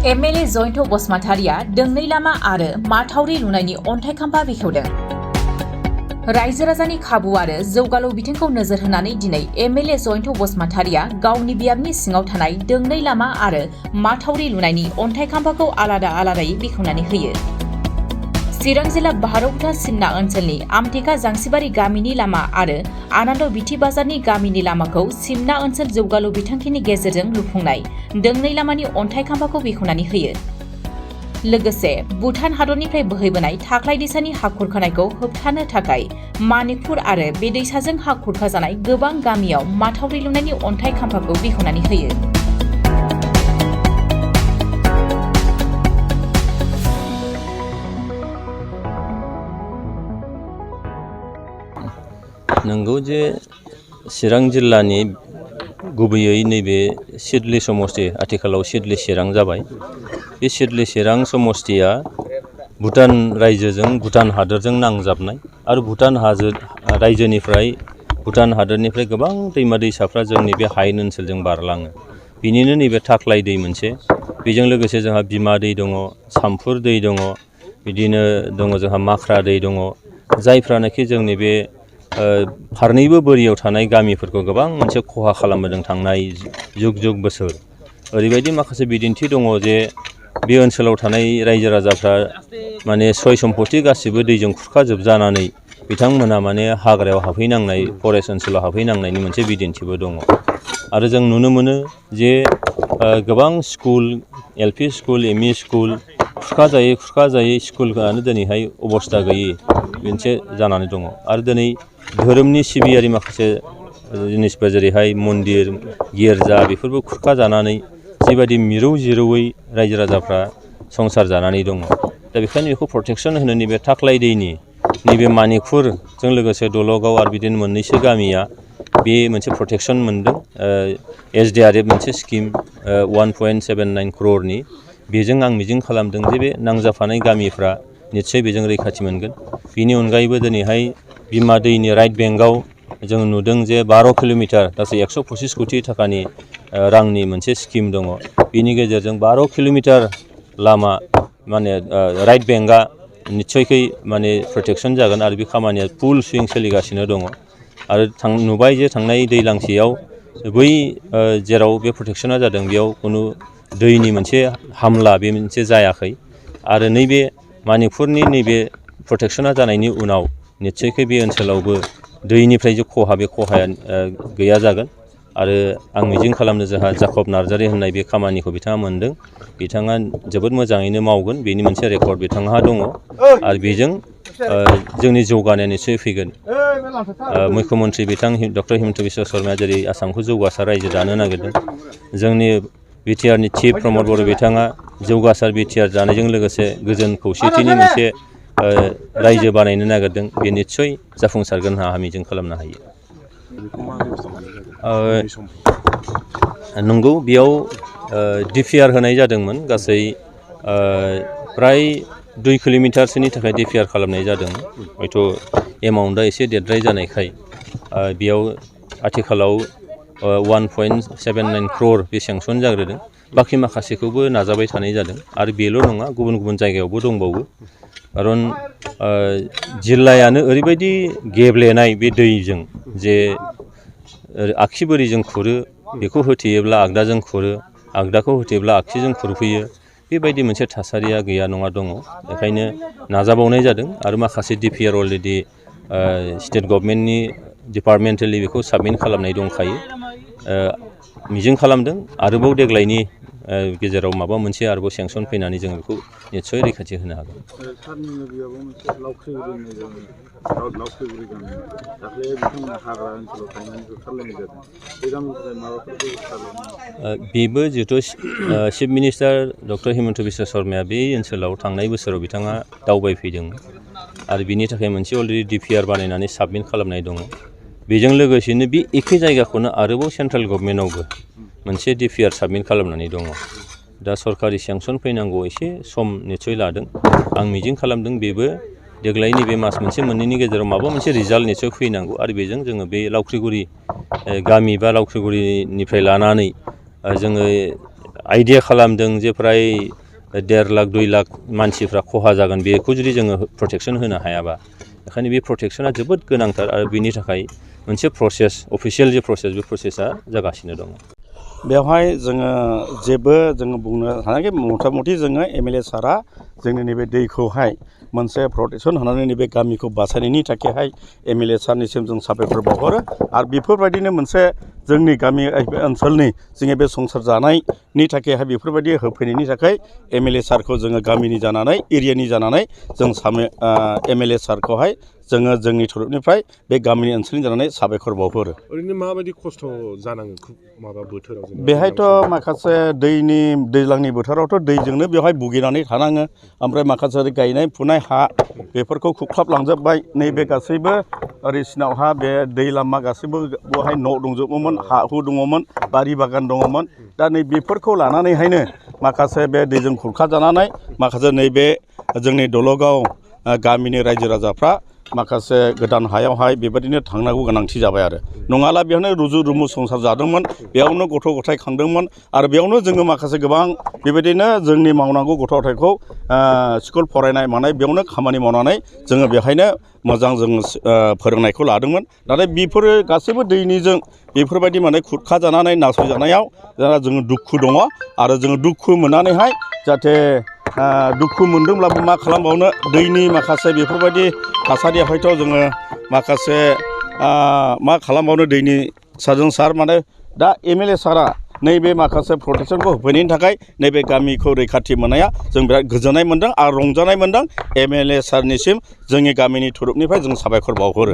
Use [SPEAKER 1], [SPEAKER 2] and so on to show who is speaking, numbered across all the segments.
[SPEAKER 1] MLA Jayanta बसुमतारिया दोंनै लामा आरो माथावरि लुनायनि अन्थाइ खाम्फा बेखेवदों। रायजो राजानि खाबु आरो जौगालु बिथिंखौ नोजोर होनानै दिनै एमएलए जयन्त बसुमतारिया गावनि बियाबनि सिङाव थानाय दोंनै लामा आरो माथावरि लुनायनि अन्थाइ खाम्फाखौ आलादा आलादायै बेखेवनानै होयो। चिरां जिल्ला भारौटा सिमना ओनसोलनि आमटेका जांसिबारि गामिनि लामा आरो आनन्द बिथि बाजारनि गामिनि लामाखौ सिमना ओनसोल जौगालु बिथांखिनि गेजेरजों लुफुंनाय दोंनै लामानि अन्थाइ खाम्फाखौ बेखेवनानै होयो। लोगोसे भुटान हादरनिफ्राय बोहैबोनाय थाख्लाय दैसानि हा खुरखानायखौ होबथानो थाखाय मानिकपुर आरो बे दैसाजों हा खुरखाजानाय गोबां गामियाव माथावरि लुनायनि अन्थाइ खाम्फाखौ बेखेवनानै होयो।
[SPEAKER 2] नंगौ जे चिरां जिल्लानि गुबैयै नैबे सिडली समष्टि आथिखालाव सिडली चिरां जाबाय। बे सिडली चिरां समष्टिया भुटान रायजोजों भुटान हादोरजों नांजाबनाय आरो भुटान रायजोनिफ्राय भुटान हादोरनिफ्राय गोबां दैमा दैसाफ्रा जोंनि बे हायेन ओनसोलजों बारलाङो। बिनिनो नैबे थाख्लाय दै मोनसे, बेजों लोगोसे जोंहा बिमा दै दङ, सामफुर दै दङ, बिदिनो दङ जोंहा माख्रा दै दङ, जायफ्रानोखि जोंनि बे फारनैबो बोरियाव थानाय गामिफोरखौ गोबां मोनसे खहा खालामबोदों थांनाय जुग बोसोर। ओरैबायदि माखासे बिदिन्थि दङ जे बे ओनसोलाव थानाय रायजो राजाफ्रा माने सय सम्पति गासिबो दैजों खुरखाजोबजानानै बिथांमोना माने हाग्रायाव हाबहैनांनाय, फरेस्ट ओनसोलाव हाबहैनांनायनि मोनसे बिदिन्थिबो दङ। आरो जों नुनो मोनो जे गोबां school, LP school, ME school खुरखाजायै स्कुलफोरानो दिनैहाय अबस्था गैयि मोनसे जानानै दङ। आरो दिनै धोरोमनि सिबियारि माखासे जिनिसफोर जेरैहाय मन्दिर, गिर्जा बेफोरबो खुरखाजानानै जिबायदि मिरौ जिरौयै रायजो राजाफ्रा संसार जानानै दङ। दा बेखायनो बेखौ प्रटेकसन होनो नैबे थाख्लाय दैनि नैबे मानिकपुरजों लोगोसे दलगाव आरो बिदिनो मोननैसो गामिया बे मोनसे प्रटेकसन मोनदों। SDRF मोनसे स्किम 1.79 crore बेजों आं मिजिं खालामदों जे बे नांजाबफानाय गामिफ्रा निस्सय बेजों रैखाथि मोनगोन। बिनि अनगायैबो दिनैहाय बिमा दैनि राइट बेंकआव जों नुदों जे 12 किल'मिटार गासै 125 कोटि थाखानि रांनि मोनसे स्किम दङ। बिनि गेजेरजों 12 किल'मिटार लामा माने राइट बेंकआ निस्सयकै माने प्रटेकसन जागोन आरो बे खामानिया फुल सुइं सोलिगासिनो दङ। आरो नुबाय जे थांनाय दैलांसेयाव बै जेराव बे प्रटेकसना जादों बेयाव खुनु दैनि मोनसे हामला बे मोनसे जायाखै। आरो नैबे मानिकपुरनि नैबे प्रटेकसना जानायनि उनाव निस्सयकै बे ओनसोलावबो दैनिफ्राय जे खहा बे खहाया गैया जागोन। आरो आं मिजिं खालामनो जोंहा जाकब नार्जारि होननाय बे खामानिखौ बिथाङा मोनदों। बिथाङा जोबोद मोजाङैनो मावगोन, बेनि मोनसे रेकर्ड बिथांहा दङ। आरो बेजों जोंनि जौगानाया निस्सय फैगोन। मुख्यमन्त्रि बिथां डक्टर हिमन्त बिश्व शर्माया जेरै आसामखौ जौगासार रायजो दानो नागिरदों, जोंनि बिटिआरनि चिफ प्रमद बर' बिथाङा जौगासार बिटिआर जानायजों लोगोसे गोजोन खौसेथिनि मोनसे रायजो बानायनो नागिरदों। बे निस्सय जाफुंसारगोन होनना मिजिं खालामनो हायो। नंगौ, बेयाव DPR होनाय जादोंमोन। गासै प्राय 2 किल'मिटारसोनि थाखाय DPR खालामनाय जादों। हयथ' एमाउन्टआ एसे देरद्राय जानायखाय बेयाव आथिखालाव 1.79 crore बे सेंसन जाग्रोदों। बाखि माखासेखौबो नाजाबाय थानाय जादों। आरो बेल' नङा, गुबुन जायगायावबो दंबावो। खारन जिल्लायानो ओरैबायदि गेब्लेनाय बे दैजों जे आगखिबोरिजों खुरो, बेखौ होथेयोब्ला आगदाजों खुरो, आगदाखौ होथेयोब्ला आगसिजों खुरफैयो। बेबायदि मोनसे थासारिया गैया नङा दङ। बेखायनो नाजाबावनाय जादों। आरो माखासे DPR अलरेडि स्टेट गभर्नमेन्टनि डिपार्टमेन्टेलि बेखौ साबमिट खालामनाय दंखायो। मिजिं खालामदों आरोबाव देग्लायनि गेजेराव माबा मोनसे आरोबाव सेंसन फैनानै जों बेखौ निस्सय रैखाथि होनो हागोन। बेबो जिहेथु chief minister doctor Himanta Biswa शर्माया बे ओनसोलाव थांनाय बोसोराव बिथाङा दावबायफैदोंमोन। आरो बिनि थाखाय मोनसे अलरेडि DPR बानायनानै साबमिट खालामनाय दङ। बेजों लोगोसेनो बे एखे जायगाखौनो आरोबाव सेन्ट्रेल गभर्नमेन्टआवबो मोनसे DPR साबमिट खालामनानै दङ। दा सरकारि सेंसन फैनांगौ एसे सम निस्सय लादों। आं मिजिं खालामदों बेबो देग्लायनि बे मास मोनसे मोननैनि गेजेराव माबा मोनसे रिजाल्ट निस्सय फैनांगौ। आरो बेजों जोङो बे लावख्रिगुरि गामि बा लावख्रिगुरिनिफ्राय लानानै जोङो आइडिया खालामदों जे फ्राय 1.5 लाख 2 लाख मानसिफ्रा खहा जागोन बेखौ जुदि जोङो प्रटेक्सन होनो हायाबा बेखायनो बे प्रटेक्सना जोबोद गोनांथार आरो बेनि थाखाय मोनसे प्रसेस अफिसियेल जे प्रसेस बे प्रसेसा जागासिनो दङ
[SPEAKER 3] बेवहाय जोङो जेबो जोङो बुंनो हानांगि मथा मथि जोङो एमएलए सारा जोंनि नैबे दैखौहाय मोनसे प्रटेक्सन होनानै नैबे गामिखौ बासायनायनि थाखायहाय एमएलए सारनिसिम जों साबायखर बावहरो आरो बेफोरबायदिनो मोनसे जोंनि गामि ओनसोलनि जोंनि बे संसार जानायनि थाखायहाय बेफोरबायदि होफैनायनि थाखाय एमएलए सारखौ जोङो गामिनि जानानै एरियानि जानानै जों एमएलए सारखौहाय जोङो जोंनि थरफनिफ्राय बे गामिनि ओनसोलनि जानानै साबायखर बावहरो।
[SPEAKER 4] ओरैनो माबायदि खस्थ' जानाङो माबा बोथोराव
[SPEAKER 3] बेहायथ' माखासे दैज्लांनि बोथोरावथ' दैजोंनो बेवहाय भुगिनानै थानाङो ओमफ्राय माखासे गायनाय फुनाय हा बेफोरखौ खुख्लाबलांजोबबाय नैबे गासैबो ओरैसिनावहा बे दै लामा गासैबो बेवहाय न' दंजोबोमोन हा हु दङमोन बारि बागान दङमोन दा नै बेफोरखौ लानानैहायनो माखासे बे दैजों खुरखाजानानै माखासे नैबे जोंनि दलगाव गामिनि रायजो राजाफ्रा माखासे गोदान हायावहाय बेबायदिनो थांनांगौ गोनांथि जाबाय आरो नङाब्ला बेयावनो रुजु रुमु संसार जादोंमोन बेयावनो गथ' गथाय खांदोंमोन आरो बेयावनो जोङो माखासे गोबां बेबायदिनो जोंनि मावनांगौ गथ' गथायखौ स्कुल फरायनाय मानाय बेयावनो खामानि मावनानै जोङो बेहायनो मोजां जोङो फोरोंनायखौ लादोंमोन नाथाय बेफोरो गासैबो दैनिजों बेफोरबायदि माने खुरखाजानानै नासयजानायाव जोङो दुखु दङ आरो जोङो दुखु मोननानैहाय जाहाथे दुखु मोनदोंब्लाबो मा खालामबावनो दैनि माखासे बेफोरबायदि थासारिया हयथ' जोङो माखासे मा खालामबावनो दैनि सारजों सार माने दा एमएलए सारा नैबे माखासे प्रटेक्सनखौ होफैनायनि थाखाय नैबे गामिखौ रैखाथि मोननाया जों बिराद गोजोननाय मोनदों आरो रंजानाय मोनदों एमएलए सारनिसिम जोंनि गामिनि थुरुबनिफ्राय जों साबायखर बावहरो।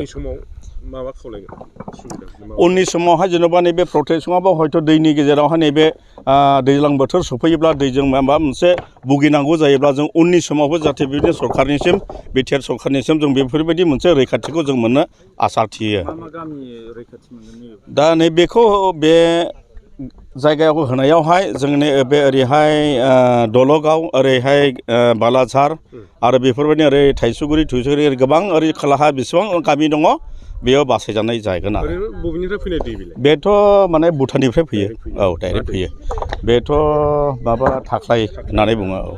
[SPEAKER 3] उननि समावहाय जेन'बा नैबे प्रटेक्सनावबो हयथ' दैनि गेजेरावहाय नैबे दैज्लां बोथोर सफैयोब्ला दैजों माबा मोनसे भुगिनांगौ जायोब्ला जों उननि समावबो जाहाथे बेबायदिनो सरखारनिसिम बिटिआर सरखारनिसिम जों बेफोरबायदि मोनसे रैखाथिखौ जों मोननो आसा थियो। दा नैबेखौ बे जायगायाव होनायावहाय जोंनि बे ओरैहाय दलगाव ओरैहाय बालाझार आरो बेफोरबायदिनो ओरै थाइसुगुरि गोबां ओरै खोलाहा बेसेबां गामि दङ बेयाव बासायजानाय जागोन आरो बेथ' माने भुटाननिफ्राय फैयो औ डाइरेक्ट फैयो बेथ' माबा थाख्लाय होननानै बुङो औ।